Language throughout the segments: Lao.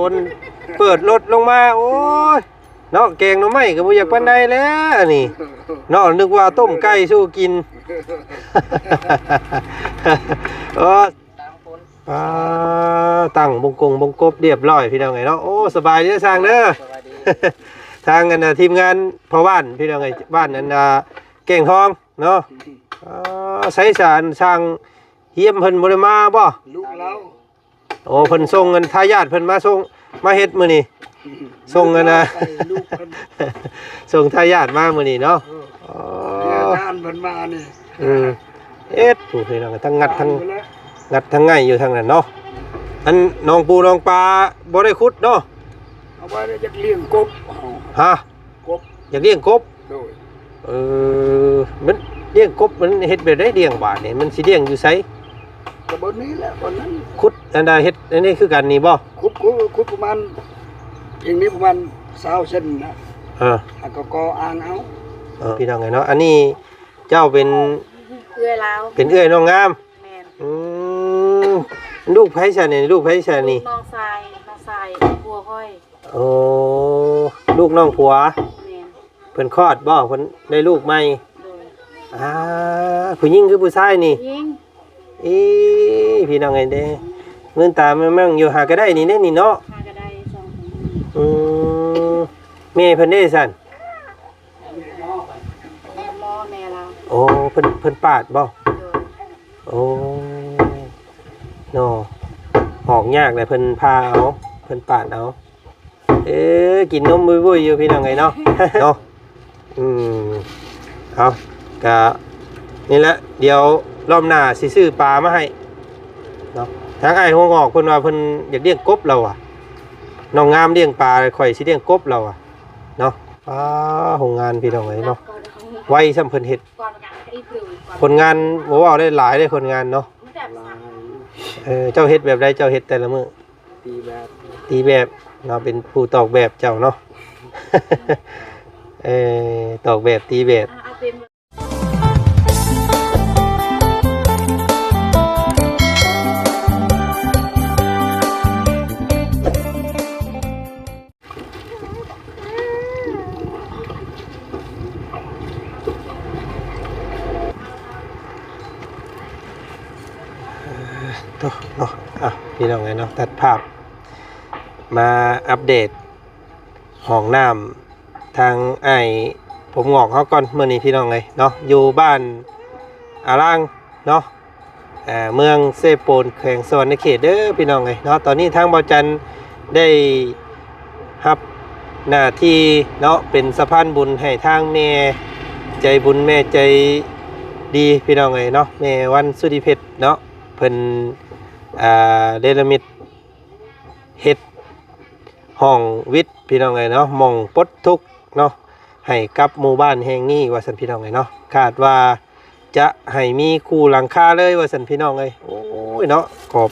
ຄົນເປີດລົດລົງມາ ໂອ້ຍ ເນາະ ແກງໜໍ່ໄມ້ກໍບໍ່ຢາກປານໃດແລ້ວອັນນີ້ເນາະ ນຶກວ່າຕົ້ມໄກ່ສູ່ກິນ ເອີ ອ່າ ຕັ້ງບົງກົງບົງກົບລຽບຮ້ອຍພີ່ນ້ອງເອີຍເນາະ. ໂອ້ ສະບາຍດີຊ່າງເດີ ສະບາຍດີ ທາງອັນນ່າ ທີມງານພໍ່ບ້ານພີ່ນ້ອງເອີຍ ບ້ານອັນນ່າ ແກ້ງທອງເນາະ. ອ່າ ໃສສານຊ່າງ ຮຽມເພິ່ນບໍ່ໄດ້ມາບໍ່? ລູກລາວ ໂອ້ ເພິ່ນສົ່ງເງິນທາຍາດເພິ່ນມາສົ່ງ ມາເຮັດມື້ນີ້ ສົ່ງອັນນ່າ ໃຫ້ລູກເພິ່ນ ສົ່ງທາຍາດມາມື້ນີ້ເນາະ. ເອີ ອໍ ເວລາງານເພິ່ນມານີ້ ອືມ ເຮັດ ໂອ້ ພີ່ນ້ອງ ທັງງັດທັງ ງັດທັງໄງ່ຢູ່ທາງນັ້ນເນາະ. ອັນໜອງປູໜອງປາບໍ່ໄດ້ຂຸດເນາະ ເອົາໄວ້ຢາກລ້ຽງກົບ ຮະ ກົບ ຢາກລ້ຽງກົບ ໂດຍ ເອີ ມັນລ້ຽງກົບ ມັນເຮັດແບບໃດລ້ຽງບາດນີ້ ມັນຊິລ້ຽງຢູ່ໃສ? ກໍບ່ອນນີ້ແຫຼະ ບ່ອນນັ້ນ ຂຸດອັນໃດ ເຮັດອັນນີ້ຄືກັນນີ້ບໍ່? ຂຸດ ຂຸດ ຂຸດປະມານ ເອງນີ້ປະມານຊາວເຊັນນະ ເອີ ແລ້ວກໍກໍ່ອ່າງເອົາ. ເອີ ພີ່ນ້ອງເອີຍເນາະ ອັນນີ້ເຈົ້າເປັນເອື້ອຍລາວ ເປັນເອື້ອຍນ້ອງງາມ. ແມ່ນ ອືມ ລູກໃຜຊະນີ້ ລູກໃຜຊະນີ້? ລູກນ້ອງຊາຍ ນ້ອງຊາຍຜົວຂ້ອຍ. ໂອ້ ລູກນ້ອງຜົວ ແມ່ນ ເພິ່ນຄອດບໍ່? ເພິ່ນໄດ້ລູກໃໝ່ ໂດຍ ອ່າ ຜູ້ຍິງຄືຜູ້ຊາຍນີ້? ຍິງ ອີ ພີ່ນ້ອງເອີຍເດ້ ມື່ນຕາແມ່ງຢູ່ ຫາກໍໄດ້ນີ້ເດ້ນີ້ເນາະ ຫາກໍໄດ້ສອງຄົນ. ອືມ ແມ່ເພິ່ນເດ້ຊັ້ນ? ໝໍແມ່ລາວ ໂອ້ ເພິ່ນ ເພິ່ນປາດບໍ່? ໂດຍ ໂອ້ ເນາະ ອອກຍາກແຫຼະ ເພິ່ນຜ່າເອົາ ເພິ່ນປາດເອົາ. ເອີ ກິນນົມບຸ້ຍໆຢູ່ພີ່ນ້ອງເອີຍເນາະ ເນາະ ອືມ ເອົາ ກະນີ້ແຫຼະ ດຽວລອບໜ້າຊິຊື້ປາມາໃຫ້ເນາະ. ທາງອ້າຍຫົວງອກເພິ່ນວ່າເພິ່ນຢາກລ້ຽງກົບລາວວ່າ ນ້ອງງາມລ້ຽງປາ ຂ້ອຍຊິລ້ຽງກົບລາວວ່າເນາະ. ອ່າ ໂຮງງານພີ່ນ້ອງເອີຍເນາະ ໄວສ່ຳເພິ່ນເຮັດ ຄົນງານບໍ່ເວົ້າໄດ້ຫຼາຍເດ້ ຄົນງານເນາະ. ເອີ ເຈົ້າເຮັດແບບໃດ ເຈົ້າເຮັດແຕ່ລະມື້? ຕີແບບ ຕີແບບເນາະ ເປັນຜູ້ຕອກແບບເຈົ້າເນາະ ເອີ ຕອກແບບຕີແບບ. ໂອ້ ເນາະ ອ່ະ ພີ່ນ້ອງເອີຍເນາະ ຕັດພາບມາອັບເດດຫ້ອງນ້ຳທາງອ້າຍຜົມງອກເຮົາກ່ອນ ມື້ນີ້ພີ່ນ້ອງເອີຍເນາະ ຢູ່ບ້ານອາລາງເນາະ ອ່າ ເມືອງເຊໂປນ ແຂວງສະຫວັນນະເຂດເດີພີ່ນ້ອງເອີຍເນາະ. ຕອນນີ້ທາງບ່າວຈັນໄດ້ຮັບໜ້າທີ່ເນາະ ເປັນສະພານບຸນໃຫ້ທາງແມ່ໃຈບຸນ ແມ່ໃຈດີພີ່ນ້ອງເອີຍເນາະ ແມ່ວັນສຸດີເພັດເນາະ ເພິ່ນ ອ່າ ເນລະມິດເຮັດຫ້ອງວິດພີ່ນ້ອງເອີຍເນາະ ໝ່ອງປົດທຸກເນາະ ໃຫ້ກັບໝູ່ບ້ານແຫ່ງນີ້ວ່າຊັ້ນພີ່ນ້ອງເອີຍເນາະ. ຄາດວ່າ ຈະໃຫ້ມີຄູ່ຫຼັງຄາເລີຍວ່າຊັ້ນພີ່ນ້ອງເອີຍ. ໂອ້ຍເນາະ ຂອບ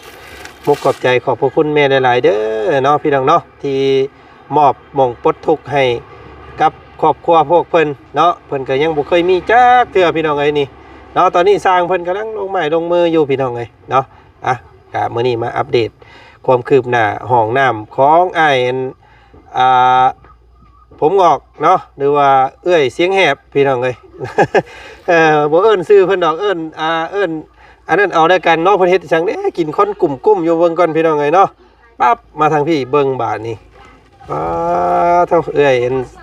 ມຸກຂອບໃຈ ຂອບພະຄຸນແມ່ຫຼາຍໆເດີເນາະ ພີ່ນ້ອງເນາະ ທີ່ມອບໝ່ອງປົດທຸກໃຫ້ກັບຄອບຄົວພວກເພິ່ນເນາະ. ເພິ່ນກໍຍັງບໍ່ເຄີຍມີຈັກເທື່ອພີ່ນ້ອງເອີຍນີ້ເນາະ. ຕອນນີ້ຊ່າງເພິ່ນກຳລັງລົງໄມ້ລົງມືຢູ່ພີ່ນ້ອງເອີຍເນາະ. ອ່ະ ກະມື້ນີ້ມາອັບເດດຄວາມຄືບໜ້າຫ້ອງນ້ຳຂອງອ້າຍ ອ່າ ຜົມງອກເນາະ ຫຼືວ່າເອື້ອຍສຽງແຫບພີ່ນ້ອງເອີຍ. ເອີ ບໍ່ເອີ້ນຊື່ເພິ່ນດອກ ເອີ້ນ ອ່າ ເອີ້ນອັນນັ້ນເອົາແລ້ວກັນເນາະ. ເພິ່ນເຮັດອີ່ຫຍັງເດ້ ກິນຄວັນກຸ້ມໆຢູ່ ເບິ່ງກ່ອນພີ່ນ້ອງເອີຍເນາະ. ປັບ ມາທາງພີ້ເບິ່ງບາດນີ້ ປາໂທ້ ເອື້ອຍ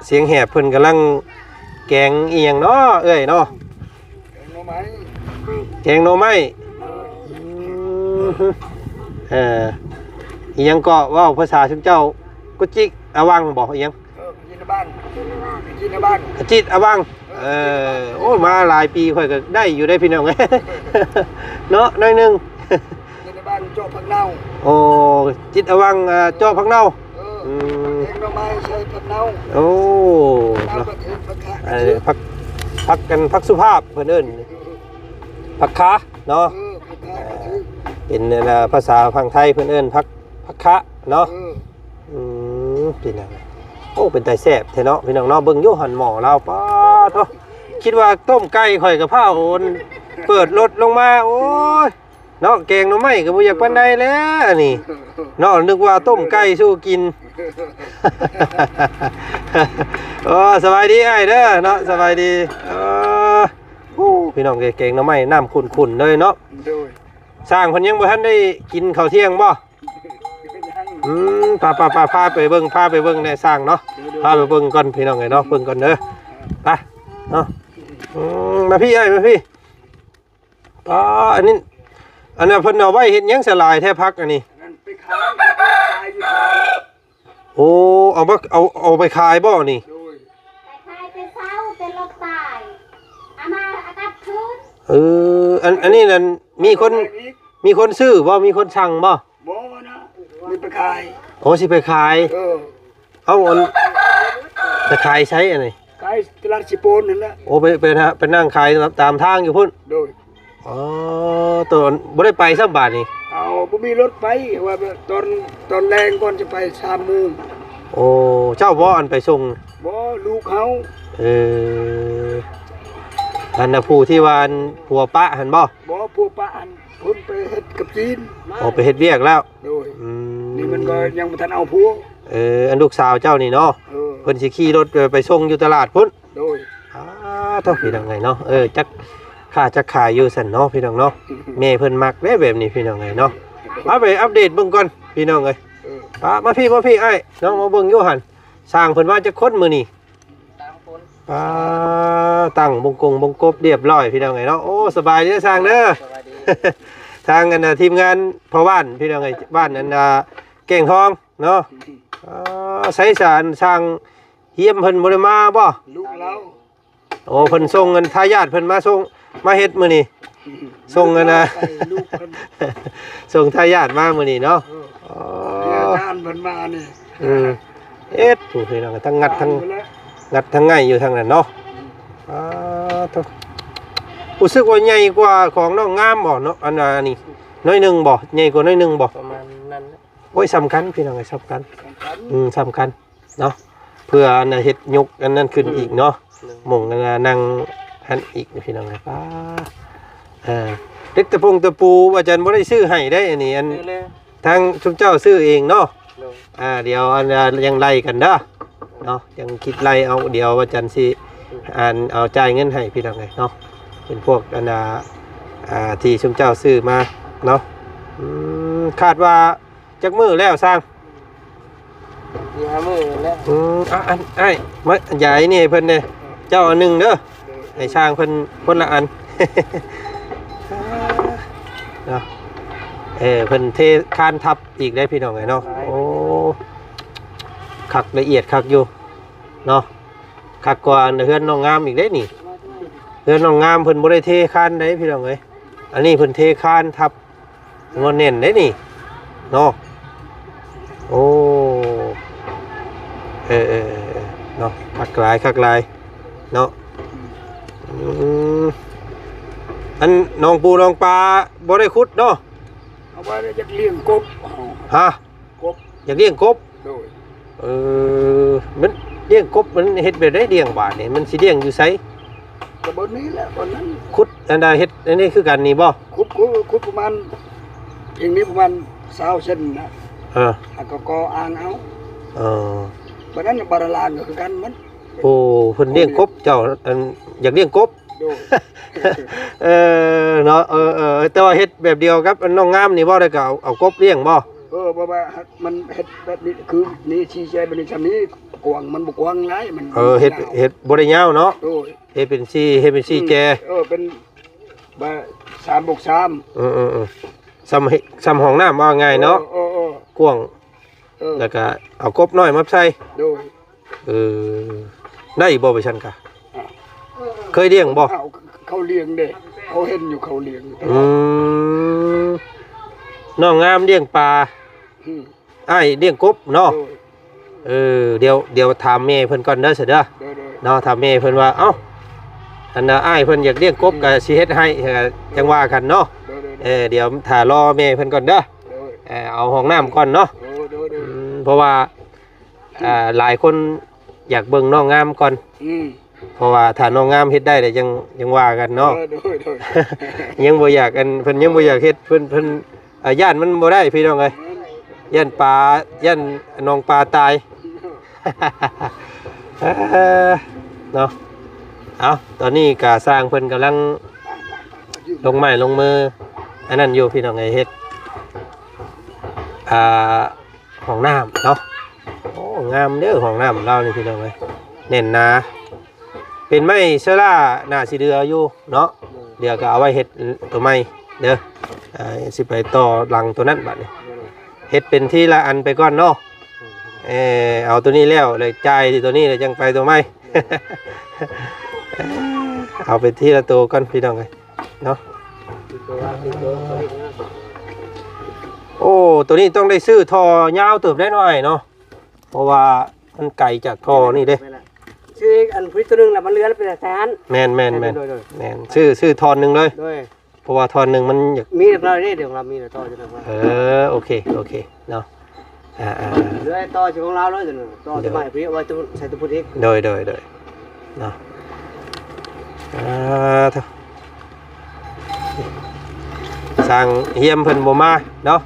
ສຽງແຫບເພິ່ນກຳລັງແກງອີ່ຫຍັງເນາະເອື້ອຍເນາະ? ແກງໜໍ່ໄມ້ ແກງໜໍ່ໄມ້ ອືມ ເອີ ອີ່ຫຍັງເກາະ ເວົ້າພາສາຊຸມເຈົ້າ ກຸຈິອະວັງບໍ ອີ່ຫຍັງ? ເອີ ກິນອະບັງ ກິນອະບັງ ກະຈິດອະວັງ ເອີ ໂອ້ຍ ມາຫຼາຍປີຂ້ອຍກໍໄດ້ຢູ່ໄດ໋ພີ່ນ້ອງເນາະ ໜ້ອຍໜຶ່ງ. ກິນອະບັງເຈາະຜັກເນົ່າ ໂອ້ ຈິດອະວັງ ເອີ ເຈາະຜັກເນົ່າ ເອີ ອືມ ແກງໜໍ່ໄມ້ໃສ່ຜັກເນົ່າ ໂອ້ ເນົ່າ ເນາະ ກະຖືກ ຜັກຄະ ເອີ ກະຖືກ ຜັກ ຜັກກັນ ຜັກສຸພາບເພິ່ນເອີ້ນ ຜັກຄາເນາະ ເອີ ຜັກຄາ ເອີ ກະຖືກ ເປັນ ອັນນ່າ ພາສາຝັ່ງໄທເພິ່ນເອີ້ນຜັກ ຜັກຄະເນາະ ເອີ ອືມ ພີ່ນ້ອງ ໂອ້ ເປັນຕາແຊບແທ້ເນາະ ພີ່ນ້ອງເນາະ. ເບິ່ງຢູ່ຫັ້ນໝໍ້ລາວ ປາໂທ້ ຄິດວ່າຕົ້ມໄກ່ ຂ້ອຍກະພາໂອນ ເປີດລົດລົງມາ ໂອ້ຍ ເນາະ ແກງໜໍ່ໄມ້ກໍບໍ່ຢາກປານໃດແລ້ວອັນນີ້ເນາະ ນຶກວ່າຕົ້ມໄກ່ສູ່ກິນ. ໂອ້ ສະບາຍດີອ້າຍເດີເນາະ ສະບາຍດີ. ເອີ ໂອ້ ພີ່ນ້ອງເອີຍ ແກງໜໍ່ໄມ້ນ້ຳຂຸ້ນໆເລີຍເນາະ. ໂດຍ ຊ່າງເພິ່ນຍັງບໍ່ທັນໄດ້ກິນເຂົ້າທ່ຽງບໍ່? ອືມ ໄປໆໆ ພາໄປເບິ່ງ ພາໄປເບິ່ງແດ່ຊ່າງເນາະ. ໂດຍໆ ພາໄປເບິ່ງກ່ອນພີ່ນ້ອງເອີຍເນາະ ເບິ່ງກ່ອນເດີ ໄປເນາະ. ອືມ ມາພີ່ອ້າຍ ມາພີ່. ອໍ ອັນນີ້ ອັນນັ້ນເພິ່ນເອົາໄວ້ເຮັດຫຍັງສະຫຼາຍແທ້ຜັກອັນນີ້? ອັນນັ້ນໄປຂາຍ ຂາຍຢູ່ຕະຫຼາດ. ໂອ້ ເອົາມາ ເອົາ ເອົາໄປຂາຍບໍ່ນີ້? ໂດຍ ໄປຂາຍແຕ່ເຊົ້າ ແຕ່ລາວຕາຍ ເອົາມາ ເອົາກັບຄືນ. ເອີ ອັນ ອັນນີ້ນັ້ນ ມີຄົນ ມີຄົນຊື້ບໍ່? ມີຄົນສັ່ງບໍ່? ບໍ່ນະ ມີໄປຂາຍ. ໂອ້ ຊິໄປຂາຍ. ເອີ ເອົາ ອັນ ໄປຂາຍໃສອັນນີ້? ຂາຍຕະຫຼາດຊິໂປນນັ້ນແຫຼະ. ໂອ້ ໄປ ໄປນະ ໄປນັ່ງຂາຍຕາມທາງຢູ່ພຸ້ນ. ໂດຍ ອໍ ໂຕ ບໍ່ໄດ້ໄປຊ້ຳບາດນີ້? ເອົາ ບໍ່ມີລົດໄປ ວ່າຕອນ ຕອນແລງກ່ອນຈະໄປສາມໂມງ. ໂອ້ ເຈົ້າບໍ່ອັນໄປສົ່ງ? ບໍ່ ລູກເຮົາ. ເອີ ອັນນະ ຜູ້ທີ່ວ່າອັນຜົວປະຫັ້ນບໍ່? ບໍ່ ຜົວປະຫັ້ນ ເພິ່ນໄປເຮັດກັບຈີນ. ອໍ ໄປເຮັດວຽກແລ້ວ. ໂດຍ ອືມ ນີ້ມັນກໍຍັງບໍ່ທັນເອົາຜົວ. ເອີ ອັນລູກສາວເຈົ້ານີ້ເນາະ. ເອີ ເພິ່ນຊິຂີ່ລົດໄປ ໄປສົ່ງຢູ່ຕະຫຼາດພຸ້ນ. ໂດຍ ອາ ໂທ້ ພີ່ນ້ອງເອີຍເນາະ. ເອີ ຈັກຄ້າຈັກຂາຍຢູ່ຊັ້ນເນາະ ພີ່ນ້ອງເນາະ. ແມ່ເພິ່ນມັກເດ້ແບບນີ້ ພີ່ນ້ອງເອີຍເນາະ. ເອົາໄປອັບເດດເບິ່ງກ່ອນ ພີ່ນ້ອງເອີຍ. ເອີ ປາ ມາພີ່ ມາພີ່ອ້າຍ ນ້ອງມາເບິ່ງຢູ່ຫັ້ນ. ຊ່າງເພິ່ນມາຈັກຄົນມື້ນີ້? ສາມຄົນ. ປາ ຕັ້ງບົງກົງບົງກົບລຽບຮ້ອຍ ພີ່ນ້ອງເອີຍເນາະ. ໂອ້ ສະບາຍດີຊ່າງເດີ. ສະບາຍດີ. ທາງອັນນະ ທີມງານພໍ່ບ້ານ ພີ່ນ້ອງເອີຍ ບ້ານອັນນະ ແກ້ງທອງເນາະ. ອາ ໃສສານຊ່າງ ຮຽມເພິ່ນບໍ່ໄດ້ມາບໍ່? ລູກລາວ. ໂອ້ ເພິ່ນສົ່ງເງິນທາຍາດເພິ່ນມາສົ່ງ ມາເຮັດມື້ນີ້. ອືມ ສົ່ງເງິນນະ ລູກເພິ່ນ ສົ່ງທາຍາດມາມື້ນີ້ເນາະ. ເອີ ອໍ ເວລາງານເພິ່ນມານີ້. ອືມ ເຮັດ ໂອ້ ພີ່ນ້ອງ ທັງງັດທັງ ງັດທັງໄງ່ຢູ່ທາງນັ້ນເນາະ. ອືມ ອາ ໂທ້ ຮູ້ສຶກວ່າໃຫຍ່ກວ່າຂອງນ້ອງງາມບໍ່ເນາະ? ອັນ ອັນນີ້ໜ້ອຍໜຶ່ງບໍ່? ໃຫຍ່ກວ່າໜ້ອຍໜຶ່ງບໍ່? ປະມານນັ້ນແຫຼະ. ໂອ້ຍ ສ່ຳກັນ ພີ່ນ້ອງເອີຍ ສ່ຳກັນ. ສ່ຳກັນ. ອືມ ສ່ຳກັນ. ເນາະ ເພື່ອອັນນະ ເຮັດຍົກອັນນັ້ນຂຶ້ນອີກເນາະ. ອືມ ໂດຍ ໝ່ອງອັນນະ ນັ່ງຫັ້ນອີກ ພີ່ນ້ອງເອີຍ. ປ້າ ເອີ ເຫຼັກຕະປົງຕະປູອາຈານບໍ່ໄດ້ຊື້ໃຫ້ເດ້ ອັນນີ້ ອັນ ຊື້ແລ້ວ ທາງຊຸມເຈົ້າຊື້ເອງເນາະ. ໂດຍ ອາ ດຽວອັນນະ ຍັງໄລ່ກັນເດີເນາະ ຍັງຄິດໄລ່ເອົາ. ດຽວອາຈານຊິ ອືມ ອັນ ເອົາຈ່າຍເງິນໃຫ້ ພີ່ນ້ອງເອີຍເນາະ. ເປັນພວກອັນນະ ອາ ທີ່ຊຸມເຈົ້າຊື້ມາເນາະ. ອືມ ຄາດວ່າ ຈັກມື້ແລ້ວຊ່າງ? ສີ່ຫ້າມື້ແລ້ວ. ອືມ ອ່ະ ອັນ ອ້າຍ ມາຢາຍນີ້ໃຫ້ເພິ່ນແດ່ ເຈົ້າອັນໜຶ່ງເດີ ໃຫ້ຊ່າງເພິ່ນຄົນລະອັນເນາະ. ເອີ ເພິ່ນເທຄານທັບອີກໄດ້ ພີ່ນ້ອງເອີຍເນາະ. ໂອ້ ຄັກລະອຽດຄັກຢູ່ເນາະ ຄັກກວ່າເຮືອນນ້ອງງາມອີກເດ້ນີ້. ເຮືອນນ້ອງງາມເພິ່ນບໍ່ໄດ້ເທຄານໃດ ພີ່ນ້ອງເອີຍ. ອັນນີ້ເພິ່ນເທຄານທັບ ງອນແໜ້ນເດ້ນີ້ເນາະ. ໂອ້ ເອີໆໆໆ ເນາະ ຄັກຫຼາຍ ຄັກຫຼາຍເນາະ. ອືມ ອັນໜອງປູໜອງປາບໍ່ໄດ້ຂຸດເນາະ? ເອົາໄວ້ຢາກລ້ຽງກົບ. ຮະ? ກົບ. ຢາກລ້ຽງກົບ? ໂດຍ. ເອີ ມັນລ້ຽງກົບ ມັນເຮັດແບບໃດລ້ຽງບາດນີ້? ມັນຊິລ້ຽງຢູ່ໃສ? ກໍບ່ອນນີ້ແຫຼະ ບ່ອນນັ້ນ. ຂຸດອັນໃດ ເຮັດອັນນີ້ຄືກັນນີ້ບໍ່? ຂຸດ ຂຸດ ຂຸດປະມານ ເພງນີ້ປະມານຊາວເຊັນນະ. ເອີ ແລ້ວກໍກໍ່ອ່າງເອົາ. ເອີ ບາດນັ້ນບາດລາງກໍຄືກັນໝົດ. ໂອ້ ເພິ່ນລ້ຽງກົບ ເຈົ້າ ອັນ ຢາກລ້ຽງກົບ. ໂດຍ. ເອີ ເນາະ ເອີໆ ແຕ່ວ່າເຮັດແບບດຽວກັບອັນນ້ອງງາມນີ້ບໍ່? ແລ້ວກໍເອົາ ເອົາກົບລ້ຽງບໍ່? ເອີ ບໍ່ວ່າມັນເຮັດແບບນີ້ ຄືນີ້ຊີ້ແຈງແບບນີ້ ຊ່ຳນີ້ ກວ້າງ ມັນບໍ່ກວ້າງຫຼາຍ ມັນ ເອີ ເຮັດ ເຮັດບໍ່ໄດ້ຍາວເນາະ. ໂດຍ. ເຮັດເປັນສີ່ ເຮັດເປັນສີ່ແຈ. ເອີ ເປັນ ສາມບວກສາມ. ເອີໆໆ ຊ່ຳ ຊ່ຳຫ້ອງນ້ຳ ເວົ້າງ່າຍເນາະ. ເອີໆໆ ກວ້າງ. ເອີ ແລ້ວກະເອົາກົບນ້ອຍມາໃສ່. ໂດຍ. ເອີ ໄດ້ບໍ່ໄປຊັ້ນກະ? ອ່າ ເຄີຍລ້ຽງບໍ່? ເຂົາ ເຂົາລ້ຽງເດ້ ເຂົາເຫັນຢູ່ເຂົາລ້ຽງ. ອືມ ນ້ອງງາມລ້ຽງປາ. ອືມ ອ້າຍລ້ຽງກົບເນາະ. ໂດຍ. ເອີ ດຽວ ດຽວຖາມແມ່ເພິ່ນກ່ອນເດີ ຊະເດີ. ໂດຍໆ ເນາະ ຖາມແມ່ເພິ່ນວ່າ ເອົ້າ ອັນນ່າ ອ້າຍເພິ່ນຢາກລ້ຽງກົບ ອືມ ກະຊິເຮັດໃຫ້ ຈັ່ງວ່າກັນເນາະ. ໂດຍໆໆ ເອີ ດຽວຖ້າລໍແມ່ເພິ່ນກ່ອນເດີ. ໂດຍ. ເອີ ເອົາຫ້ອງນ້ຳກ່ອນເນາະ. ໂດຍໆໆ ອືມ ເພາະວ່າ ອ່າ ຫຼາຍຄົນຢາກເບິ່ງນ້ອງງາມກ່ອນ. ອືມ ເພາະວ່າຖ້ານ້ອງງາມເຮັດໄດ້ແລ້ວ ຍັງ ຍັງວ່າກັນເນາະ. ເອີ ໂດຍ ໂດຍ ຍັງບໍ່ຢາກ ອັນ ເພິ່ນຍັງບໍ່ຢາກເຮັດ ເພິ່ນ ເພິ່ນ ອ່າ ຢ້ານມັນບໍ່ໄດ້ພີ່ນ້ອງເອີຍ. ແມ່ນ ຢ້ານປາ ຢ້ານໜອງປາຕາຍ ເອີ ເນາະ. ເອົາ ຕອນນີ້ກະຊ່າງເພິ່ນກຳລັງລົງໄມ້ລົງມື ອັນນັ້ນຢູ່ພີ່ນ້ອງເອີຍ ເຮັດ ອ່າ ຫ້ອງນ້ຳເນາະ. ໂອ້ ງາມເດີ ຫ້ອງນ້ຳລາວນີ້ພີ່ນ້ອງເອີຍ ແໜ້ນໜາ. ເປັນໄມ້ເຊີລາໜ້າຊິເຫຼືອຢູ່ເນາະ. ເຫຼືອກໍເອົາໄວ້ເຮັດຕົວໃໝ່ເດີ. ອ່າ ຊິໄປຕໍ່ຫຼັງຕົວນັ້ນບັດນີ້ ເຮັດເປັນທີລະອັນໄປກ່ອນເນາະ. ເອີ ເອົາຕົວນີ້ແລ້ວ ແລ້ວຈ່າຍທີ່ຕົວນີ້ ແລ້ວຈັ່ງໄປຕົວໃໝ່. ເອົາເປັນທີລະໂຕກ່ອນພີ່ນ້ອງເອີຍເນາະ. ໂອ້ ຕົວນີ້ຕ້ອງໄດ້ຊື້ທໍ່ຍາວເຕີບໄດ໋ນ້ອຍເນາະ ເພາະວ່າມັນໄກຈາກທໍ່ນີ້ເດ້. ຊື້ອັນພຸ້ນຕົວໜຶ່ງລະ ມັນເຫຼືອລະເປັນແສນ. ແມ່ນໆໆ ໂດຍໆ ແມ່ນ ຊື້ ຊື້ທ່ອນໜຶ່ງເລີຍ ໂດຍ ເພາະວ່າທ່ອນໜຶ່ງມັນຢາກ ມີຮຽບຮ້ອຍເດ້ ດຽວເຮົາມີແລ້ວຕໍ່ຢູ່ນະ. ເອີ ໂອເຄ ໂອເຄເນາະ. ອ່າໆ ເຫຼືອຕໍ່ຊິຂອງລາວເລີຍຕົວນັ້ນ ຕໍ່ ໂດຍ ຕົວໃໝ່ພຸ້ນ ເອົາໄວ້ຕົວ ໃສ່ຕົວພຸ້ນອີກ. ໂດຍ ໂດຍ ໂດຍເນາະ. ອ່າ ໂທ້ ຊ່າງຮຽມເພິ່ນບໍ່ມາເນາະ.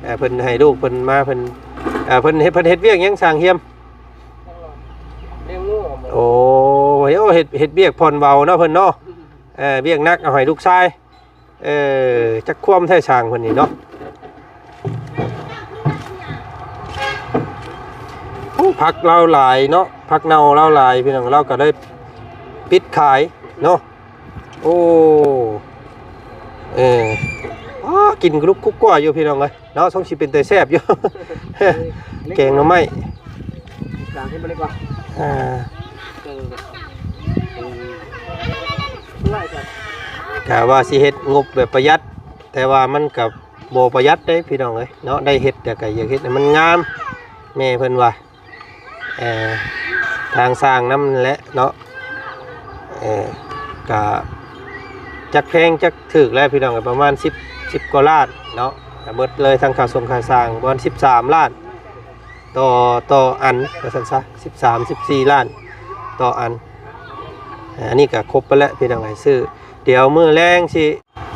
ເອີ ເພິ່ນໃຫ້ລູກເພິ່ນມາ ເພິ່ນ ເອີ ເພິ່ນເຮັດ ເພິ່ນເຮັດວຽກຫຍັງຊ່າງຮຽມ? ໂອ້ ໂອ້ ເຮັດ ເຮັດວຽກຜ່ອນເບົາເນາະເພິ່ນເນາະ. ເອີ ວຽກໜັກເອົາໃຫ້ລູກຊາຍ. ເອີ ຈັກຄວາມແທ້ຊ່າງເພິ່ນນີ້ເນາະ. ໂອ້ ຜັກລາວຫຼາຍເນາະ ຜັກເນົ່າລາວຫຼາຍພີ່ນ້ອງ ລາວກໍເລີຍປິດຂາຍເນາະ. ໂອ້ ເອີ ອໍ ກິນກະລຸກກຸກກົວຢູ່ພີ່ນ້ອງເອີຍເນາະ. ສົງຊິເປັນຕາແຊບຢູ່ ແກງໜໍ່ໄມ້ ກາງຂຶ້ນໄປເລີຍກ່ອນ. ອ່າ ກະວ່າຊິເຮັດງົບແບບປະຢັດ ແຕ່ວ່າມັນກະບໍ່ປະຢັດເດ້ພີ່ນ້ອງເອີຍເນາະ. ໄດ້ເຮັດແຕ່ກະຢາກເຮັດໃຫ້ມັນງາມ ແມ່ເພິ່ນວ່າ. ເອີ ທາງສ້າງນຳແຫຼະເນາະ. ເອີ ກະຈັກແພງຈັກຖືກແຫຼະພີ່ນ້ອງ ປະມານສິບ ສິບກວ່າລ້ານເນາະ. ກະເບິດເລີຍທັງຄ່າສົ່ງຄ່າສ້າງປະມານສິບສາມລ້ານ ຕໍ່ ຕໍ່ອັນວ່າຊັ້ນຊະ ສິບສາມ ສິບສີ່ລ້ານຕໍ່ອັນ. ເອີ ອັນນີ້ກະຄົບໄປແລ້ວພີ່ນ້ອງເອີຍ ຊື້ ດຽວມື້ແລງຊິ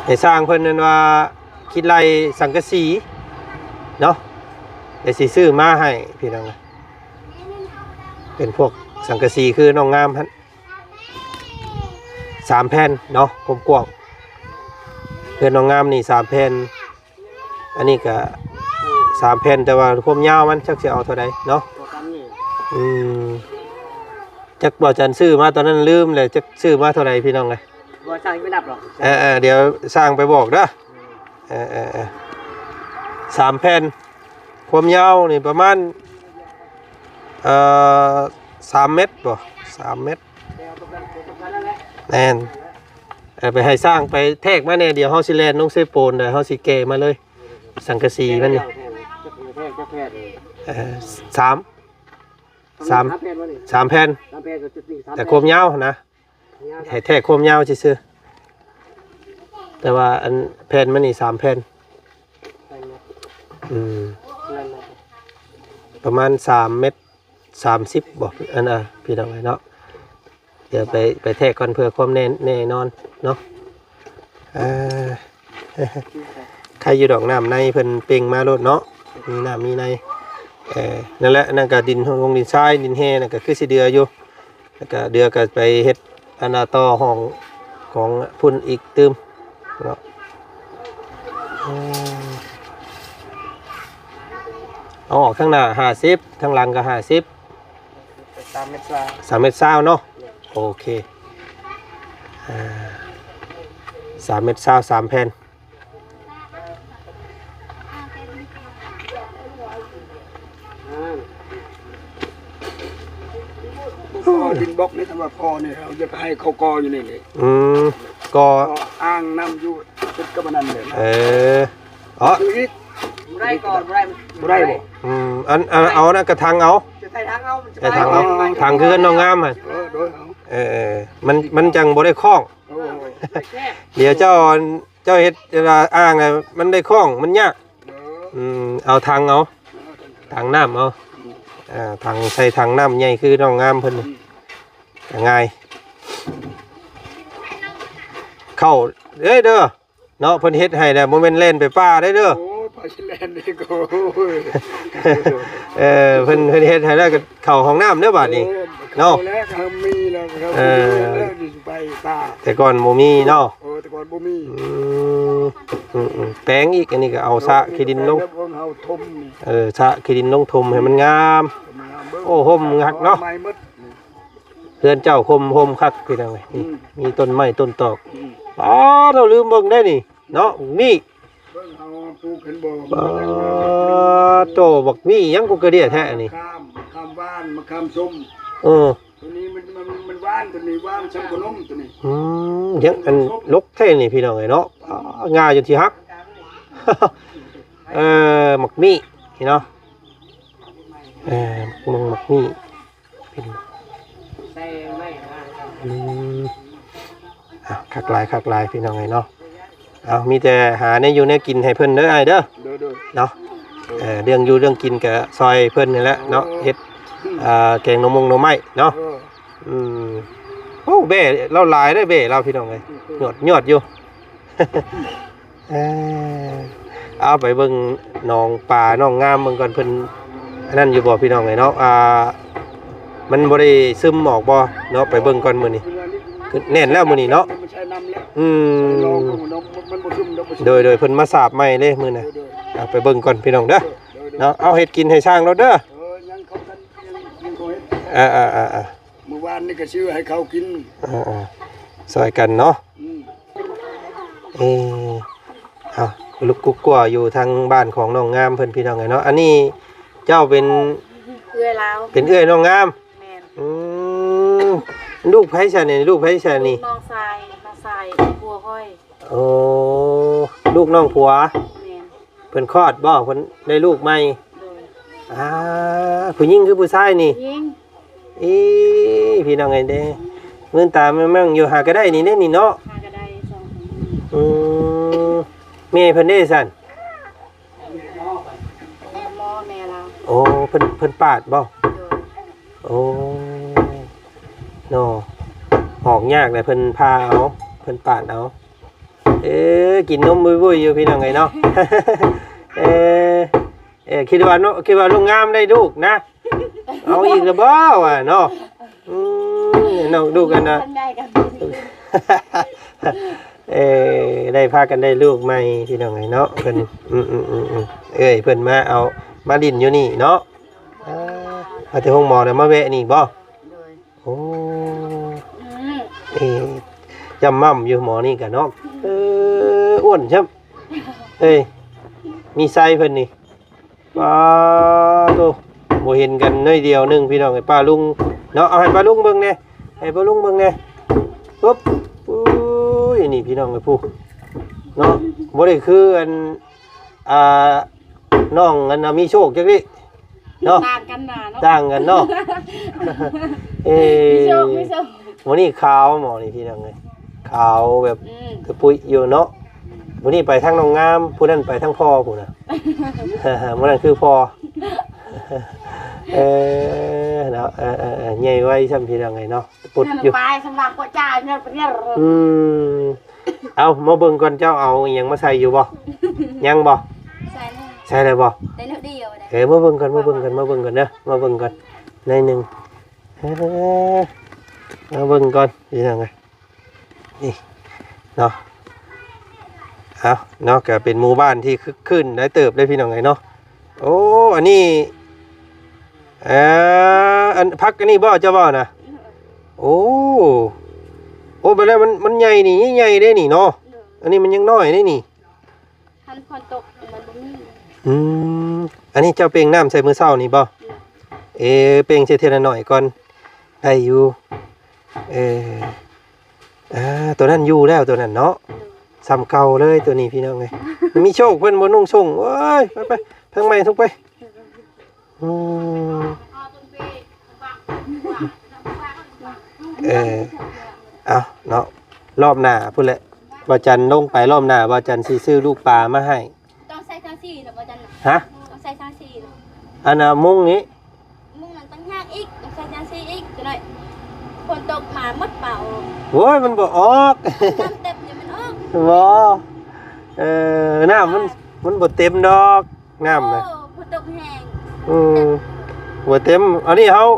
ໃຫ້ຊ່າງເພິ່ນນັ້ນວ່າຄິດໄລ່ສັງກະສີເນາະ ແລ້ວຊິຊື້ມາໃຫ້ພີ່ນ້ອງ. ເປັນພວກສັງກະສີຄືນ້ອງງາມຫັ້ນ ສາມແຜ່ນເນາະ ຄວາມກວ້າງ ເຮືອນນ້ອງງາມນີ້ສາມແຜ່ນ ອັນນີ້ກະສາມແຜ່ນ ແຕ່ວ່າຄວາມຍາວມັນຈັກຊິເອົາເທົ່າໃດເນາະ. ອືມ ຈັກບໍ່ຈັນຊື້ມາຕອນນັ້ນລືມແລ້ວ ຈັກຊື້ມາເທົ່າໃດພີ່ນ້ອງເອີຍ. ບໍ່ຊ່າງໄປນັບດອກ. ເອີໆ ດຽວຊ່າງໄປບອກເດີ. ເອີໆ ສາມແຜ່ນ ຄວາມຍາວນີ້ປະມານ ເອີ ສາມແມັດບໍ່ ສາມແມັດ. ແມ່ນ ເອີ ໄປໃຫ້ຊ່າງໄປແທກມາແດ່ ດຽວເຮົາຊິແລ່ນລົງເຊໂປນ ແລ້ວເຮົາຊິແກ່ມາເລີຍ ສັງກະສີມັນນີ້. ເອີ ສາມ ສາມ ສາມແຜ່ນ ສາມແຜ່ນ ສາມແຜ່ນ ແຕ່ຄວາມຍາວຫັ້ນນະ ໃຫ້ແທກຄວາມຍາວຊື່ໆ ແຕ່ວ່າອັນແຜ່ນມັນນີ້ສາມແຜ່ນ. ອືມ ປະມານສາມແມັດສາມສິບບໍ່ ອັນ ອ່າ ພີ່ນ້ອງເອີຍເນາະ. ດຽວໄປ ໄປແທກກ່ອນເພື່ອຄວາມແນ່ ແນ່ນອນເນາະ. ເອີ ໄຄຢູ່ດອກ ນ້ຳໃນເພິ່ນເປັ່ງມາໂລດເນາະ ມີນ້ຳມີໃນ. ເອີ ນັ້ນແຫຼະ ນັ້ນກະດິນ ລົງດິນຊາຍ ດິນແຮ່ນັ້ນກະຄືຊິເດືອຢູ່ ແລ້ວກະເດືອກະໄປເຮັດອັນນ່າຕໍ່ຫ້ອງຂອງພຸ້ນອີກຕື່ມເນາະ. ເອົາອອກທາງໜ້າຫ້າສິບ ທາງຫຼັງກະຫ້າສິບ. ສາມແມັດຊາວ ສາມແມັດຊາວເນາະ. ໂອເຄ ອ່າ ສາມແມັດຊາວ ສາມແຜ່ນ. ດິນບລັອກນີ້ ຖ້າວ່າພໍນີ້ ເຮົາຈະໃຫ້ເຂົາກໍ່ຢູ່ນີ້ເລີຍ. ອືມ ກໍ່ ກໍ່ອ່າງນ້ຳຢູ່ຕິດກັບອັນນັ້ນເລີຍ. ເອີ ອໍ ຄືອີກ ບໍ່ໄດ້ ກໍ່ບໍ່ໄດ້ ບໍ່ໄດ້ບໍ່? ອືມ ອັນ ອັນ ເອົານັ້ນກະຖັງເອົາ ຈະໃສ່ຖັງເອົາ ໃສ່ຖັງເອົາ ຖັງຄືນ້ອງງາມຫັ້ນ. ເອີ ໂດຍ ເອົາ ເອີ ມັນ ມັນຈັ່ງບໍ່ໄດ້ຄ້ອງ. ໂອ້ ດຽວເຈົ້າ ເຈົ້າເຮັດອ່າງ ມັນໄດ້ຄ້ອງ ມັນຍາກ. ເອີ ອືມ ເອົາຖັງເອົາ ຖັງນ້ຳເອົາ. ອ່າ ຖັງ ໃສ່ຖັງນ້ຳໃຫຍ່ຄືນ້ອງງາມເພິ່ນນີ້ ອືມ ກະງ່າຍ. ເຂົ້າເດີ້ເດີ ເນາະ ເພິ່ນເຮັດໃຫ້ແລ້ວ ບໍ່ແມ່ນແລ່ນໄປປ່າໄດ້ເດີ. ໂອ້ຍ ໄປຊິແລ່ນໄດ້ກໍ ໂອ້ຍ ເອີ ເພິ່ນ ເພິ່ນເຮັດໃຫ້ແລ້ວກໍເຂົ້າຫ້ອງນ້ຳເດີບາດນີ້ ເອີ ເນາະ ເຂົ້າແລ້ວກໍມີແລ້ວ ເອີ ແລ້ວຊິໄປປ່າ ແຕ່ກ່ອນບໍ່ມີເນາະ. ເອີ ແຕ່ກ່ອນບໍ່ມີ ອືມ ອືມໆ ແປງອີກ ອັນນີ້ກໍເອົາສະຂີ້ດິນລົງ ເຮົາຖົມນີ້ ເອີ ສະຂີ້ດິນລົງຖົມໃຫ້ມັນງາມ ຖົມງາມເບິ່ງ. ໂອ້ ຮົ່ມຄັກເນາະ ໃໝ່ໝົດ ເຮືອນເຈົ້າຮົ່ມ ຮົ່ມຄັກພີ່ນ້ອງເອີຍ ນີ້ ອືມ ມີຕົ້ນໄມ້ຕົ້ນຕອກ ອືມ ປາດ ເຮົາລືມເບິ່ງໄດ໋ນີ້ເນາະ ໝາກມີ້ ເບິ່ງເຮົາປູກຂຶ້ນບໍ່ ປາດໂຕ ໝາກມີ້ຫຍັງກູກະເດຍແທ້ນີ້ ມະຂາມ ມະຂາມຫວານ ມະຂາມສົ້ມ ເອີ ໂຕນີ້ມັນ ມັນ ມັນຫວານ ໂຕນີ້ຫວານສ່ຳຂະໜົມ ໂຕນີ້ ອືມ ຍັງອັນ ສົ້ມ ລົກແທ້ນີ້ພີ່ນ້ອງເອີຍເນາະ ອາ ງ່າຈົນຊິຫັກ ເອີ ໝາກມີ້ເນາະ ເອີ ໝາກ ໝາກມີ້ ເປັນ ອືມ ອ່ະ ຄັກຫຼາຍ ຄັກຫຼາຍ ພີ່ນ້ອງເອີຍເນາະ. ເອົາ ມີແຕ່ຫາແນວຢູ່ແນວກິນໃຫ້ເພິ່ນເດີອ້າຍເດີ ໂດຍໆ ເນາະ. ເອີ ເລື່ອງຢູ່ເລື່ອງກິນກະຊ່ອຍເພິ່ນນີ້ແຫຼະເນາະ ເອີ ເຮັດ ອືມ ອ່າ ແກງໜໍ່ມົງໜໍ່ໄມ້ເນາະ ເອີ ອືມ. ໂອ້ ແບ້ລາວຫຼາຍເດີ ແບ້ລາວ ພີ່ນ້ອງເອີຍ ອືມ ຍອດ ຍອດຢູ່. ເອີ ເອົາໄປເບິ່ງໜອງປາໜອງງາມເບິ່ງກ່ອນ ເພິ່ນອັນນັ້ນຢູ່ບໍ່ ພີ່ນ້ອງເອີຍເນາະ ອ່າ ມັນບໍ່ໄດ້ຊຶມອອກບໍ່ເນາະ ໄປເບິ່ງກ່ອນມື້ນີ້ ຄືແໜ້ນແລ້ວມື້ນີ້ເນາະ ອືມ ໂດຍໆ ເພິ່ນມາສາບໃໝ່ເດ້ມື້ນະ ເອົາໄປເບິ່ງກ່ອນ ພີ່ນ້ອງເດີ ເນາະ ເອົາເຮັດກິນໃຫ້ຊ່າງໂລດເດີ ເອີໆ ມື້ວານນີ້ກໍຊື້ໃຫ້ເຂົາກິນ ເອີໆ ຊ່ອຍກັນເນາະ ອືມ ເອີ ເອົາ ລຸກກຸກກົວຢູ່ທາງບ້ານຂອງນ້ອງງາມເພິ່ນ ພີ່ນ້ອງເອີຍເນາະ. ອັນນີ້ເຈົ້າເປັນເອື້ອຍລາວ ເປັນເອື້ອຍນ້ອງງາມ ແມ່ນ ອືມ ລູກໃຜຊະນີ້ ລູກໃຜຊະນີ້ ລູກນ້ອງຊາຍ ນ້ອງຊາຍຜົວຂ້ອຍ ໂອ້ ລູກນ້ອງຜົວ ແມ່ນ ເພິ່ນຄອດບໍ່ ເພິ່ນໄດ້ລູກໃໝ່ ໂດຍ ອ່າ ຜູ້ຍິງຄືຜູ້ຊາຍນີ້ ຍິງ ອີ ພີ່ນ້ອງເອີຍເດ້ ມື່ນຕາແມ່ງຢູ່ ຫາກໍໄດ້ນີ້ເດ້ນີ້ເນາະ ຫາກໍໄດ້ສອງຄົນ ອືມ ແມ່ເພິ່ນເດ້ຊັ້ນ ໝໍແມ່ລາວ ໂອ້ ເພິ່ນ ເພິ່ນປາດບໍ່ ໂດຍ ໂອ້ ເນາະ ອອກຍາກແຫຼະ ເພິ່ນຜ່າເອົາ ເພິ່ນປາດເອົາ ເອີ ກິນນົມບຸ້ຍໆຢູ່ ພີ່ນ້ອງເອີຍເນາະ ເອີ ເອີ ຄິດວ່າເນາະ ຄິດວ່າລຸງງາມໄດ້ລູກນະ ເອົາອີກແລ້ວບໍ່ວະເນາະ ອືມ ເນາະ ລູກກັນນະ ເອີ ໄດ້ພາກັນໄດ້ລູກໃໝ່ ພີ່ນ້ອງເອີຍເນາະ ເພິ່ນ ອືມໆ ເອີຍ ເພິ່ນມາເອົາ ມາຫຼິ້ນຢູ່ນີ້ເນາະ ອ່າ ມາແຕ່ໂຮງໝໍແລ້ວມາແວະນີ້ບໍ່ ໂດຍ ໂອ້ ອືມ ເອີ ຈຳໝ່ຳຢູ່ໝໍນີ້ກະເນາະ ເອີ ອ້ວນຊ້ຳ ເອີຍ ມີໄຊເພິ່ນນີ້ ປາໂຕ ບໍ່ເຫັນກັນໜ້ອຍດຽວໜຶ່ງ ພີ່ນ້ອງເອີຍ ປ້າລຸງເນາະ ເອົາໃຫ້ປ້າລຸງເບິ່ງແດ່ ໃຫ້ປ້າລຸງເບິ່ງແດ່ ປຶບ ໂອ້ຍ ນີ້ ພີ່ນ້ອງເອີຍ ຜູ້ເນາະ ບໍ່ໄດ້ຄືອັນ ອ່າ ນ້ອງອັນນະ ມີໂຊກຈັກນີ້ເນາະ ຕ່າງກັນນະເນາະ ຕ່າງກັນເນາະ ເອີ ມີໂຊກ ມີໂຊກ ມື້ນີ້ຂາວໝໍນີ້ ພີ່ນ້ອງເອີຍ ຂາວແບບ ອືມ ກະປຸ້ຍຢູ່ເນາະ ມື້ນີ້ໄປທາງນ້ອງງາມ ຜູ້ນັ້ນໄປທາງພໍ່ພຸ້ນນະ ມື້ນັ້ນຄືພໍ່ ເອີ ເນາະ ເອີໆໆ ໃຫຍ່ໄວຊ້ຳ ພີ່ນ້ອງເອີຍເນາະ ປຸດຢູ່ ປາຍສຳລັບກວ່າຈາຍເງິນປະເທດ ອືມ ເອົາ ມາເບິ່ງກ່ອນ ເຈົ້າເອົາອີ່ຫຍັງມາໃສ່ຢູ່ບໍ່? ຍັງບໍ່? ໃສ່ແລ້ວ ໃສ່ແລ້ວບໍ່? ໄດ້ໜ້ອຍດຽວ ເອີ ມາເບິ່ງກ່ອນ ມາເບິ່ງກ່ອນ ມາເບິ່ງກ່ອນເດີ ມາເບິ່ງກ່ອນ ໜ້ອຍໜຶ່ງ ເອີ ມາເບິ່ງກ່ອນ ເປັນຫຍັງ ນີ້ເນາະ ເອົາເນາະ ກະເປັນໝູ່ບ້ານທີ່ຄຶກຄື້ນຫຼາຍເຕີບເດ້ ພີ່ນ້ອງເອີຍເນາະ ໂອ້ ອັນນີ້ ເອີ ອັນ ຜັກອັນນີ້ບໍ່ ເຈົ້າເວົ້ານະ? ໂອ້ ໂອ້ ແບບນັ້ນມັນ ມັນໃຫຍ່ນີ້ ໃຫຍ່ເດ້ນີ້ເນາະ ໂດຍ ອັນນີ້ມັນຍັງນ້ອຍເດ້ນີ້ ຄັນຝົນຕົກມັນບໍ່ມີ ອືມ ອັນນີ້ເຈົ້າເປັ່ງນ້ຳໃສ່ມື້ເຊົ້ານີ້ບໍ່? ໂດຍ ເອີ ເປັ່ງໃສ່ເທື່ອລະໜ້ອຍກ່ອນ ໄດ້ຢູ່ ເອີ ອ່າ ໂຕນັ້ນຢູ່ແລ້ວ ໂຕນັ້ນເນາະ ໂດຍ ສ່ຳເກົ່າເລີຍໂຕນີ້ ພີ່ນ້ອງເອີຍ ມີໂຊກເພິ່ນບໍ່ນຸ່ງໂສ້ງ ໂອ້ຍ ໄປໆ ເພິ່ງໃໝ່ທຸກໄປ ອືມ ເອີ ເອົາເນາະ ລອບໜ້າພຸ້ນແຫຼະ ບ່າວຈັນລົງໄປ ລອບໜ້າບ່າວຈັນຊິຊື້ລູກປາມາໃຫ້ ຕ້ອງໃສ່ທາງສີ່ນະ ບ່າວຈັນນະ ຮະ ຕ້ອງໃສ່ທາງສີ່ນະ ອັນນ່າ ມຸ້ງນີ້ ມຸ້ງນັ້ນຕ້ອງຍາກອີກ ຕ້ອງໃສ່ທາງສີ່ອີກ ຈັກໜ້ອຍ ຝົນຕົກມາໝົດເປົ່າ ໂອ້ຍ ມັນບໍ່ອອກ ນ້ຳເຕັມນີ້ມັນອ ບໍ່ ເອີ ນ້ຳມັນ ມັນບໍ່ເຕັມດອກ ນ້ຳນະ ໂອ້ ຝົນຕົກແຮງ ອືມ ບໍ່ເຕັມ. ອັນນີ້ເຮົາ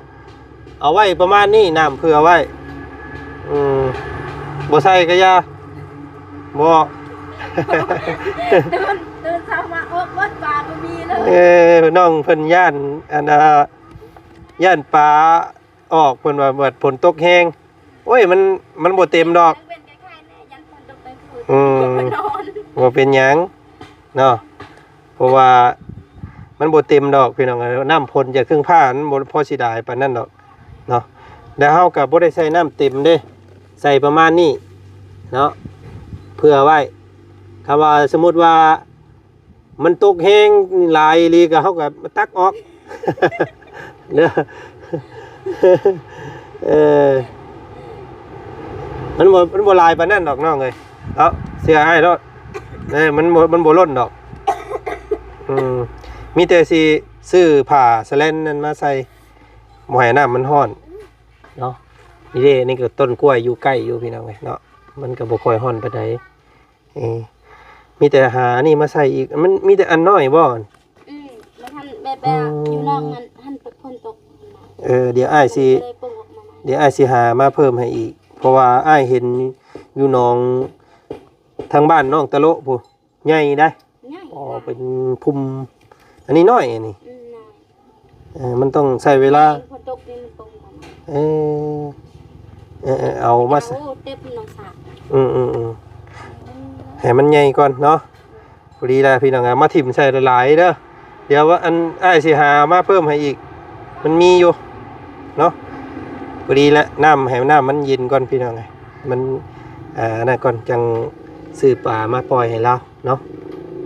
ເອົາໄວ້ປະມານນີ້ ນ້ຳເຜື່ອໄວ້ ອືມ ບໍ່ໃສ່ກະຢ່າ ບໍ່ ຕື່ນ ຕື່ນເຊົ້າມາອອກເບິດ ປາບໍ່ມີເລີຍ. ເອີ ນ້ອງເພິ່ນຢ້ານ ອັນນ່າ ຢ້ານປາອອກ ເພິ່ນວ່າ ບັດຝົນຕົກແຮງ ໂອ້ຍ ມັນ ມັນບໍ່ເຕັມດອກ ເວັນໃກ້ໆແນ່ ຢ້ານຝົນຕົກໄປພຸ້ນ ອືມ ນອນ ບໍ່ເປັນຫຍັງເນາະ ເພາະວ່າມັນບໍ່ເຕັມດອກພີ່ນ້ອງເອີຍ ນ້ຳຝົນຈາກເທິງຟ້າມັນບໍ່ພໍຊິຫຼາຍປານນັ້ນດອກເນາະ. ແລ້ວເຮົາກໍບໍ່ໄດ້ໃສ່ນ້ຳເຕັມເດ້ ໃສ່ປະມານນີ້ເນາະ ເຜື່ອໄວ້ ຖ້າວ່າສົມມຸດວ່າ ມັນຕົກແຮງຫຼາຍອີ່ຫຼີກໍເຮົາກໍມາຕັກອອກເດີ ເອີ ມັນບໍ່ ມັນບໍ່ຫຼາຍປານນັ້ນດອກນ້ອງເອີຍເນາະ ເຊື່ອອ້າຍໂລດ ເອີ ມັນບໍ່ ມັນບໍ່ລົ້ນດອກ ອືມ ມີແຕ່ຊິຊື້ຜ້າສະແລນນັ້ນມາໃສ່ ບໍ່ໃຫ້ນ້ຳມັນຮ້ອນເນາະ. ນີ້ເດ້ ນີ້ກໍຕົ້ນກ້ວຍຢູ່ໃກ້ຢູ່ພີ່ນ້ອງເອີຍເນາະ ມັນກໍບໍ່ຄ່ອຍຮ້ອນປານໃດ. ເອີ ມີແຕ່ຫາອັນນີ້ມາໃສ່ອີກ ມັນມີແຕ່ອັນນ້ອຍບໍ່? ອືມ ມັນທັນແບບ ອືມ ຢູ່ນອກມັນທັນຝົນຕົກ ເອີ ດຽວອ້າຍຊິ ກໍເລີຍປົງອອກມາໃໝ່ ດຽວອ້າຍຊິຫາມາເພີ່ມໃຫ້ອີກ ເພາະວ່າອ້າຍເຫັນຢູ່ໜອງທາງບ້ານນ້ອງຕະໂລະພຸ້ນ ໃຫຍ່ໄດ໋ ໃຫຍ່ ອໍ ເປັນພຸ່ມ ອັນນີ້ນ້ອຍ ອັນນີ້ ອືມ ນ້ອຍ ເອີ ມັນຕ້ອງໃຊ້ເວລາ ຝົນຕົກນີ້ມັນຕົກ ເອີ ເອີ ເອີ ເອົາມາ ເອົາເຕັມໜອງສາ ອືມໆໆ ອືມ ໃຫ້ມັນໃຫຍ່ກ່ອນເນາະ. ພໍດີລະພີ່ນ້ອງ ເອົາມາຖິ້ມໃສ່ຫຼາຍໆເດີ ດຽວອັນອ້າຍຊິຫາມາເພີ່ມໃຫ້ອີກ ມັນມີຢູ່ເນາະ. ພໍດີລະ ນ້ຳ ໃຫ້ນ້ຳມັນເຢັນກ່ອນພີ່ນ້ອງ ມັນ ອ່າ ອັນນັ້ນກ່ອນ ຈັ່ງຊື້ປາມາປ່ອຍໃຫ້ລາວ ເນາະ.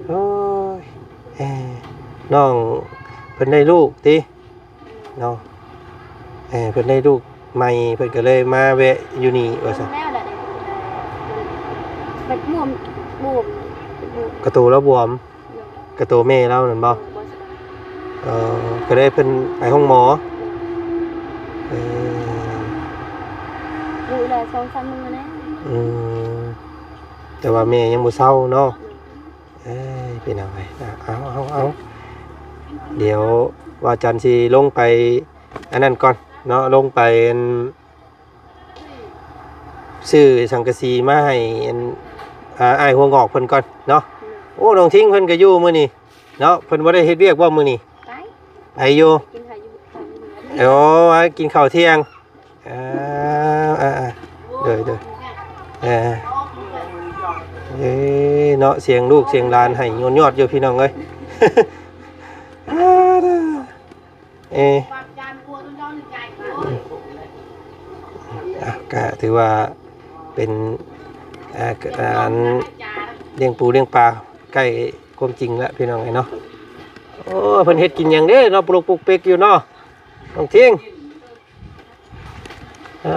ໂອ້ຍ ເອີ ນ້ອງເພິ່ນໄດ້ລູກຕິເນາະ ເອີ ເພິ່ນໄດ້ລູກໃໝ່ ເພິ່ນກໍເລີຍມາແວະຢູ່ນີ້ວ່າຊັ້ນ. ແລ້ວລະ ມັນບວມ ບວມ ເປັນບວມ ກະໂຕລາວບວມ ໂດຍ ກະໂຕແມ່ລາວນັ້ນບໍ່? ໂດຍ ບໍ່ສະບາຍ ເອີ ກໍເລີຍເພິ່ນໄປໂຮງໝໍ ໂດຍ ເອີ ຢູ່ໄດ້ສອງສາມມື້ແລ້ວ ອືມ ແຕ່ວ່າແມ່ຍັງບໍ່ເຊົາເນາະ ໂດຍ ເອີຍ ພີ່ນ້ອງເອີຍ ເອົາ ເອົາ ເອົາ ດຽວວ່າຈັນຊິລົງໄປອັນນັ້ນກ່ອນເນາະ ລົງໄປອັນ ຊື້ສັງກະສີມາໃຫ້ອັນ ອ່າ ອ້າຍຫົວງອກເພິ່ນກ່ອນເນາະ. ໂອ້ ນ້ອງທິງເພິ່ນກໍຢູ່ມື້ນີ້ເນາະ ເພິ່ນບໍ່ໄດ້ເຮັດວຽກບໍ່ມື້ນີ້? ໄປ ໄປຢູ່ ກິນເຂົ້າຢູ່ ໂອ້ ມາກິນເຂົ້າທ່ຽງ ອ່າ ອ່າ ອ່າ ໂດຍ ໂດຍ ເອີ ເອີ ເນາະ ສຽງລູກສຽງຫຼານໄຫ້ຍອດໆຢູ່ ພີ່ນ້ອງເອີຍ ເອີ ອ່ະ ກະຖືວ່າເປັນ ອ່າ ກະ ອັນ ລ້ຽງປູລ້ຽງປາໃກ້ຄວາມຈິງລະ ພີ່ນ້ອງເອີຍເນາະ. ໂອ້ ເພິ່ນເຮັດກິນຫຍັງເດ້ເນາະ ປຸກປົກເປັກຢູ່ເນາະ ນ້ອງທິງ? ເອີ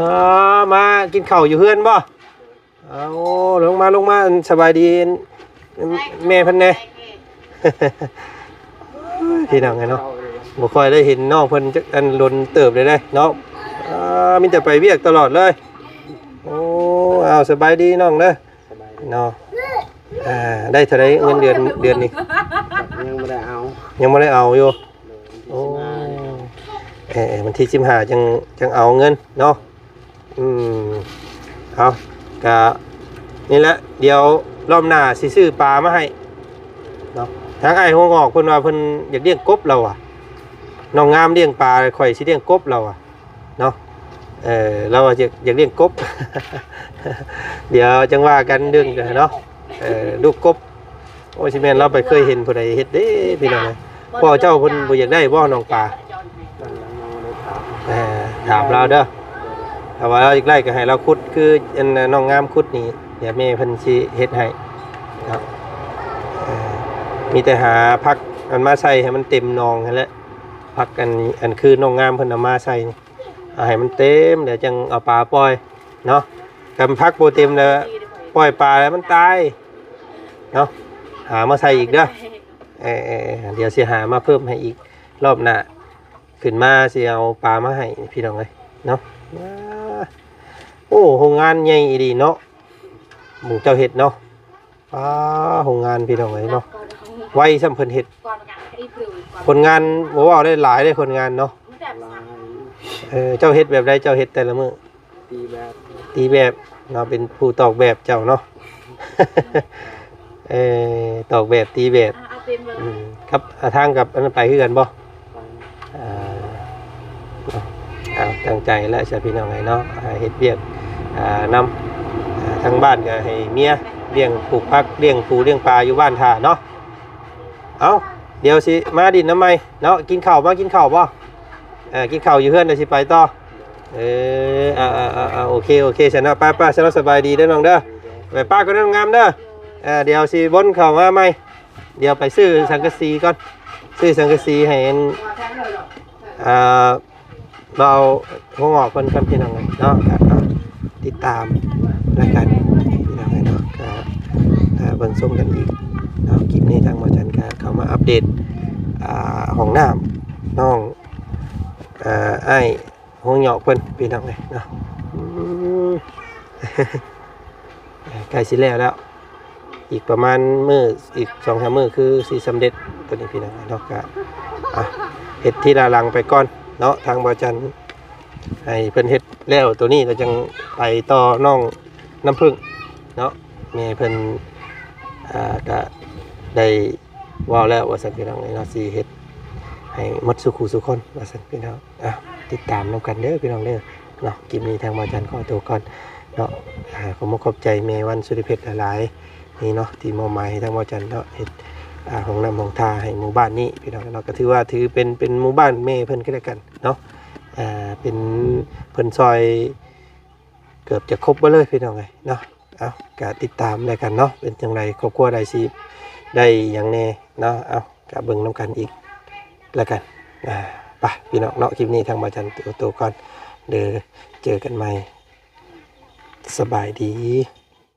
ມາກິນເຂົ້າຢູ່ເຮືອນບໍ່? ເອົາ ລົງມາ ລົງມາ ອັນ ສະບາຍດີ ອັນ ແມ່ເພິ່ນແດ່ ພີ່ນ້ອງເອີຍເນາະ. ບໍ່ຄ່ອຍໄດ້ເຫັນນ້ອງເພິ່ນຈັກອັນ ດົນເຕີບເລີຍເດ້ເນາະ. ອ່າ ມີແຕ່ໄປວຽກຕະຫຼອດເລີຍ. ໂອ້ ເອົາ ສະບາຍດີນ້ອງເດີ ສະບາຍດີ ເນາະ. ອ່າ ໄດ້ເທົ່າໃດເງິນເດືອນ ເດືອນນີ້? ຍັງບໍ່ໄດ້ເອົາ ຍັງບໍ່ໄດ້ເອົາຢູ່. ໂດຍ ວັນທີ ໂອ້ ສິບຫ້າ ເອີ ວັນທີສິບຫ້າຈັ່ງ ຈັ່ງເອົາເງິນເນາະ. ອືມ ເອົາ ກະນີ້ແຫຼະ ດຽວລອບໜ້າຊິຊື້ປາມາໃຫ້ເນາະ. ທາງອ້າຍຫົວງອກເພິ່ນວ່າເພິ່ນຢາກລ້ຽງກົບ ລາວວ່າ ນ້ອງງາມລ້ຽງປາ ຂ້ອຍຊິລ້ຽງກົບ ລາວວ່າເນາະ. ເອີ ລາວວ່າຢາກ ຢາກລ້ຽງກົບ ດຽວຈັ່ງວ່າກັນເລື່ອງເນາະ ເອີ ລູກກົບ. ໂອ້ຍ ຊິແມ່ນລາວໄປເຄີຍເຫັນຜູ້ໃດເຮັດເດ້ ພີ່ນ້ອງເອີຍ. ພໍ່ເຈົ້າເພິ່ນບໍ່ຢາກໄດ້ບໍ່ນ້ອງປາ? ເອີ ຖາມລາວເດີ ຖ້າວ່າລາວຢາກໄດ້ກໍໃຫ້ລາວຂຸດ ຄືອັນນ້ອງງາມຂຸດນີ້ ດຽວແມ່ເພິ່ນຊິເຮັດໃຫ້ເນາະ. ເອີ ມີແຕ່ຫາຜັກອັນມາໃສ່ໃຫ້ມັນເຕັມໜອງຫັ້ນແຫຼະ ຜັກອັນ ອັນຄືນ້ອງງາມເພິ່ນເອົາມາໃສ່ນີ້ ເອົາໃຫ້ມັນເຕັມ ແລ້ວຈັ່ງເອົາປາປ່ອຍເນາະ. ຄັນຜັກບໍ່ເຕັມແລ້ວປ່ອຍປາແລ້ວມັນຕາຍເນາະ. ຫາມາໃສ່ອີກເດີ. ເອີ ເອີ ເອີ ດຽວຊິຫາມາເພີ່ມໃຫ້ອີກ ລອບໜ້າຂຶ້ນມາຊິເອົາປາມາໃຫ້ພີ່ນ້ອງເອີຍເນາະ. ໂອ້ ໂຮງງານໃຫຍ່ອີ່ຫຼີເນາະ ໝູ່ເຈົ້າເຮັດເນາະ. ປ້າ ໂຮງງານພີ່ນ້ອງເອີຍເນາະ ໄວສ່ຳເພິ່ນເຮັດ. ຄົນງານບໍ່ເວົ້າໄດ້ຫຼາຍເດ້ ຄົນງານເນາະ. ເອີ ເຈົ້າເຮັດແບບໃດ ເຈົ້າເຮັດແຕ່ລະມື້? ຕີແບບ ຕີແບບເນາະ ເປັນຜູ້ຕອກແບບເຈົ້າເນາະ. ເອີ ຕອກແບບ ຕີແບບ. ອືມ ກັບ ອາ ທາງກັບອັນນັ້ນໄປຄືກັນບໍ່? ອ່າ ເອົາ ຕັ້ງໃຈແລ້ວຊະພີ່ນ້ອງເອີຍເນາະ ອ່າ ເຮັດວຽກ ອ່າ ນຳ ອ່າ ທາງບ້ານກໍໃຫ້ເມຍລ້ຽງປູກຜັກ ລ້ຽງປູລ້ຽງປາຢູ່ບ້ານຖ້າເນາະ. ເອົາ ດຽວຊິມາດິນນຳໃໝ່ເນາະ. ກິນເຂົ້າ ມາກິນເຂົ້າບໍ່? ເອີ ກິນເຂົ້າຢູ່ເຮືອນ ດຽວຊິໄປຕໍ່. ເອີ ເອົາ ເອົາ ເອົາ ເອົາ ໂອເຄ ໂອເຄ ຊັ້ນເນາະ. ໄປໆ ຊັ້ນເນາະ ສະບາຍດີເດີນ້ອງເດີ. ໄປປ້າກ່ອນເດີງາມເດີ. ເອີ ດຽວຊິວົນເຂົ້າມາໃໝ່. ດຽວໄປຊື້ສັງກະສີກ່ອນ ຊື້ສັງກະສີໃຫ້ອັນ ອ່າ ເວົ້າຫົວງອກເພິ່ນກ່ອນພີ່ນ້ອງເອີຍເນາະ. ກໍຕິດຕາມລາຍການພີ່ນ້ອງເອີຍເນາະ. ກໍ ອ່າ ເບິ່ງຊົມກັນອີກເນາະ. ຄລິບນີ້ທາງໝໍຈັນກໍເຂົ້າມາອັບເດດ ອ່າ ຫ້ອງນ້ຳນ້ອງ ອ່າ ອ້າຍຫົວງອກເພິ່ນພີ່ນ້ອງເອີຍເນາະ. ອືມ ໃກ້ຊິແລ້ວແລ້ວ ອີກປະມານມື້ ອີກສອງສາມມື້ຄືຊິສຳເລັດຕົວນີ້ພີ່ນ້ອງເນາະ. ກະ ອ່ະ ເຮັດທີລະຫຼັງໄປກ່ອນເນາະ. ທາງບໍ່ຈັນໃຫ້ເພິ່ນເຮັດແລ້ວຕົວນີ້ ແລ້ວຈັ່ງໄປຕໍ່ນ້ອງນ້ຳເຜິ້ງເນາະ. ແມ່ເພິ່ນ ອ່າ ກະໄດ້ເວົ້າແລ້ວວ່າຊັ້ນພີ່ນ້ອງເອີຍເນາະ ຊິເຮັດໃຫ້ໝົດສູ່ຄູ່ສູ່ຄົນວ່າຊັ້ນພີ່ນ້ອງ. ອ່ະ ຕິດຕາມນຳກັນເດີພີ່ນ້ອງເດີເນາະ. ຄລິບນີ້ທາງບໍ່ຈັນຂໍຕົວກ່ອນເນາະ. ອ່າ ຂໍຂອບໃຈແມ່ວັນສຸລິເພັດຫຼາຍໆນີ້ເນາະ ທີ່ມອບໝາຍໃຫ້ທາງບໍ່ຈັນເນາະ ເຮັດ ອ່າ ຫ້ອງນ້ຳຫ້ອງທ່າໃຫ້ໝູ່ບ້ານນີ້ພີ່ນ້ອງເນາະ. ກໍຖືວ່າ ຖືເປັນ ເປັນໝູ່ບ້ານແມ່ເພິ່ນກໍແລ້ວກັນເນາະ. ອ່າ ເປັນ ເພິ່ນຊ່ອຍເກືອບຈະຄົບເບິດເລີຍພີ່ນ້ອງເອີຍເນາະ. ເອົາ ກະຕິດຕາມແລ້ວກັນເນາະ ເປັນຈັ່ງໃດ ຄອບຄົວໃດຊິໄດ້ຫຍັງແດ່ເນາະ. ເອົາ ກະເບິ່ງນຳກັນອີກແລ້ວກັນ. ອ່າ ໄປພີ່ນ້ອງເນາະ ຄລິບນີ້ທາງບໍ່ຈັນຂໍຕົວກ່ອນເດີ ເຈີກັນໃໝ່ ສະບາຍດີ.